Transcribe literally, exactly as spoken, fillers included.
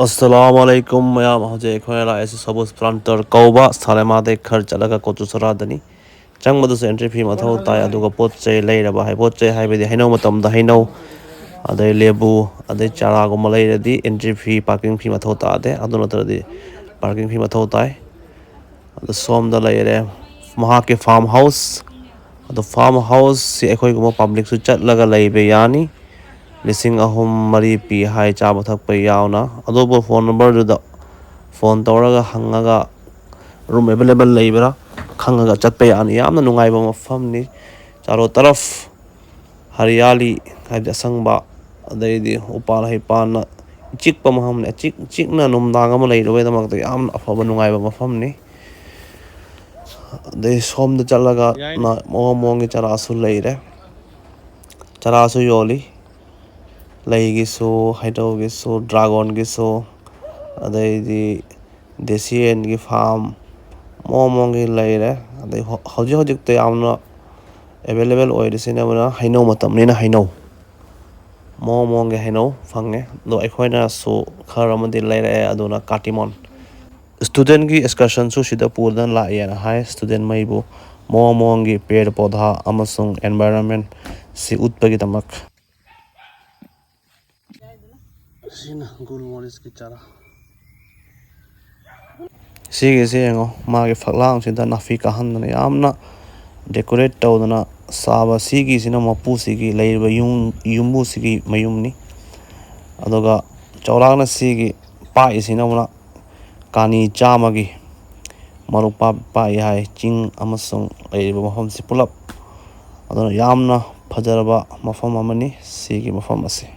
ꯑꯁꯂꯥꯃꯨ ꯑꯂꯩꯀꯨꯝ ꯃꯌꯥꯝ꯫ ꯍꯧꯖꯤꯛ ꯑꯩꯈꯣꯏꯅ ꯂꯥꯛꯏꯁꯤ ꯁꯕꯨꯖ ꯄ꯭ꯂꯥꯟꯇꯔ ꯀꯧꯕ ꯁꯥꯂꯦꯃꯥꯗꯩ ꯈꯔ ꯆꯠꯂꯒ ꯀꯣꯆꯨꯁꯔꯥꯗꯅꯤ꯫ ꯆꯪꯕꯗꯁꯨ ꯑꯦꯟꯇ꯭ꯔꯤ ꯐꯤ ꯃꯊꯧ ꯇꯥꯏ꯫ ꯑꯗꯨꯒ ꯄꯣꯠ ꯆꯩ ꯂꯩꯔꯕ ꯍꯥꯏ, ꯄꯣꯠ ꯆꯩ ꯍꯥꯏꯕꯗꯤ ꯍꯩꯅꯧ ꯃꯇꯝꯗ ꯍꯩꯅꯧ, ꯑꯗꯩ ꯂꯦꯕꯨ, ꯑꯗꯩ ꯆꯥꯔꯥꯒꯨꯝꯕ ꯂꯩꯔꯗꯤ ꯑꯦꯟꯇ꯭ꯔꯤ ꯐꯤ, ꯄꯥꯔꯀꯤꯡ ꯐꯤ ꯃꯊꯧ ꯇꯥꯗꯦ꯫ ꯑꯗꯨ ꯅꯠꯇ꯭ꯔꯗꯤ ꯄꯥꯔꯀꯤꯡ ꯐꯤ ꯃꯊꯧ ꯇꯥꯏ꯫ ꯑꯗꯨ ꯁꯣꯝꯗ ꯂꯩꯔꯦ ꯃꯍꯥꯛꯀꯤ ꯐꯥꯔꯝ ꯍꯥꯎꯁ꯫ ꯑꯗꯣ ꯐꯥꯔꯝ ꯍꯥꯎꯁꯁꯤ ꯑꯩꯈꯣꯏꯒꯨꯝꯕ ꯄꯕ꯭ꯂꯤꯛꯁꯨ ꯆꯠꯂꯒ ꯂꯩꯕ ꯌꯥꯅꯤ꯫ ꯂꯤꯁꯤꯡ ꯑꯍꯨꯝ ꯃꯔꯤ ꯄꯤ ꯍꯥꯏ, ꯆꯥꯕ ꯊꯛꯄ ꯌꯥꯎꯅ꯫ ꯑꯗꯨꯕꯨ ꯐꯣꯟ ꯅꯝꯕꯔꯗꯨꯗ ꯐꯣꯟ ꯇꯧꯔꯒ ꯍꯪꯉꯒ ꯔꯨꯝ ꯑꯦꯕꯥꯏꯂꯦꯕꯜ ꯂꯩꯕ꯭ꯔꯥ ꯈꯪꯉꯒ ꯆꯠꯄ ꯌꯥꯅꯤ꯫ ꯌꯥꯝꯅ ꯅꯨꯡꯉꯥꯏꯕ ꯃꯐꯝꯅꯤ꯫ ꯆꯥꯔꯣ ꯇꯔꯐ ꯍꯔꯤꯌꯥꯂꯤ, ꯍꯥꯏꯕꯗꯤ ꯑꯁꯪꯕ, ꯑꯗꯩꯗꯤ ꯎꯄꯥꯜ ꯍꯩꯄꯥꯜꯅ ꯏꯆꯤꯛꯄ ꯃꯐꯝꯅꯤ꯫ ꯑꯆꯤꯛ ꯆꯤꯛꯅ ꯅꯨꯡꯗꯥꯡ ꯑꯃ ꯂꯩꯔꯨꯕꯒꯤꯗꯃꯛꯇ ꯌꯥꯝꯅ ꯑꯐꯕ ꯅꯨꯡꯉꯥꯏꯕ ꯃꯐꯝꯅꯤ꯫ ꯑꯗꯩ ꯁꯣꯝꯗ ꯆꯠꯂꯒ ꯌꯥꯏꯅꯦ꯫ ꯃꯑꯣꯡ ꯃꯑꯣꯡꯒꯤ ꯆꯥꯔꯥꯁꯨ ꯂꯩꯔꯦ꯫ ꯆꯥꯔꯥꯁꯨ ꯌꯣꯜꯂꯤ꯫ ꯂꯩꯒꯤꯁꯨ, ꯍꯩꯅꯧꯒꯤꯁꯨ, ꯗ꯭ꯔꯥꯒꯣꯟꯒꯤꯁꯨ, ꯑꯗꯩꯗꯤ ꯗꯦꯁꯤ ꯌꯦꯟꯒꯤ ꯐꯥꯔꯝ, ꯃꯑꯣꯡ ꯃꯑꯣꯡꯒꯤ ꯂꯩꯔꯦ꯫ ꯑꯗꯩ ꯍꯧ-, ꯍꯧꯖꯤꯛ ꯍꯧꯖꯤꯛꯇ ꯌꯥꯝꯅ ꯑꯦꯕꯥꯏꯂꯦꯕꯜ ꯑꯣꯏꯔꯤꯁꯤꯅ ꯍꯩꯅꯧ ꯃꯇꯝꯅꯤꯅ ꯍꯩꯅꯧ, ꯃꯑꯣꯡ ꯃꯑꯣꯡꯒꯤ ꯍꯩꯅꯧ ꯐꯪꯉꯦ꯫ ꯑꯗꯣ ꯑꯩꯈꯣꯏꯅꯁꯨ ꯈꯔ ꯑꯃꯗꯤ ꯂꯩꯔꯛꯑꯦ꯫ ꯑꯗꯨꯅ ꯀꯥꯇꯤꯃꯣꯟ꯫ ꯁ꯭ꯇꯨꯗꯦꯟꯒꯤ ꯑꯦꯛꯁꯀꯔꯁꯟꯁꯨ ꯁꯤꯗ ꯄꯨꯗꯅ ꯂꯥꯛꯑꯦꯅ ꯍꯥꯏ꯫ ꯁ꯭ꯇꯨꯗꯦꯟ ꯃꯩꯕꯨ ꯃꯑꯣꯡ ꯃꯑꯣꯡꯒꯤ ꯄꯦꯔ ꯄꯣꯙꯥ ꯑꯃꯁꯨꯡ ꯑꯦꯟꯚꯥꯏꯔꯟꯃꯦꯟꯁꯤ ꯎꯠꯄꯒꯤꯗꯃꯛ꯫ ꯁꯤꯅ ꯒꯨꯜ ꯃꯣꯔꯤꯁꯀꯤ ꯆꯥꯔꯥ꯫ ꯁꯤꯒꯤꯁꯦ ꯌꯦꯡꯉꯣ, ꯃꯥꯒꯤ ꯐꯛꯂꯥꯡꯁꯤꯗ ꯅꯥꯄꯤ ꯀꯥꯍꯟꯗꯅ ꯌꯥꯝꯅ ꯗꯦꯀꯣꯔꯦꯠ ꯇꯧꯗꯅ ꯁꯥꯕ꯫ ꯁꯤꯒꯤꯁꯤꯅ ꯃꯄꯨꯁꯤꯒꯤ, ꯂꯩꯔꯤꯕ ꯌꯨꯝ, ꯌꯨꯝꯕꯨꯁꯤꯒꯤ ꯃꯌꯨꯝꯅꯤ꯫ ꯑꯗꯨꯒ ꯆꯥꯎꯔꯥꯛꯅ ꯁꯤꯒꯤ ꯄꯥꯛꯏꯁꯤꯅ ꯑꯃꯨꯛꯅ ꯀꯥꯅꯤ ꯆꯥꯝꯃꯒꯤ ꯃꯔꯨꯛ ꯄꯥꯛ-, ꯄꯥꯛꯏ ꯍꯥꯏ, ꯆꯤꯡ ꯑꯃꯁꯨꯡ ꯂꯩꯔꯤꯕ ꯃꯐꯝꯁꯤ ꯄꯨꯂꯞ꯫ ꯑꯗꯨꯅ ꯌꯥꯝꯅ ꯐꯖꯔꯕ ꯃꯐꯝ ꯑꯃꯅꯤ ꯁꯤꯒꯤ ꯃꯐꯝ ꯑꯁꯤ꯫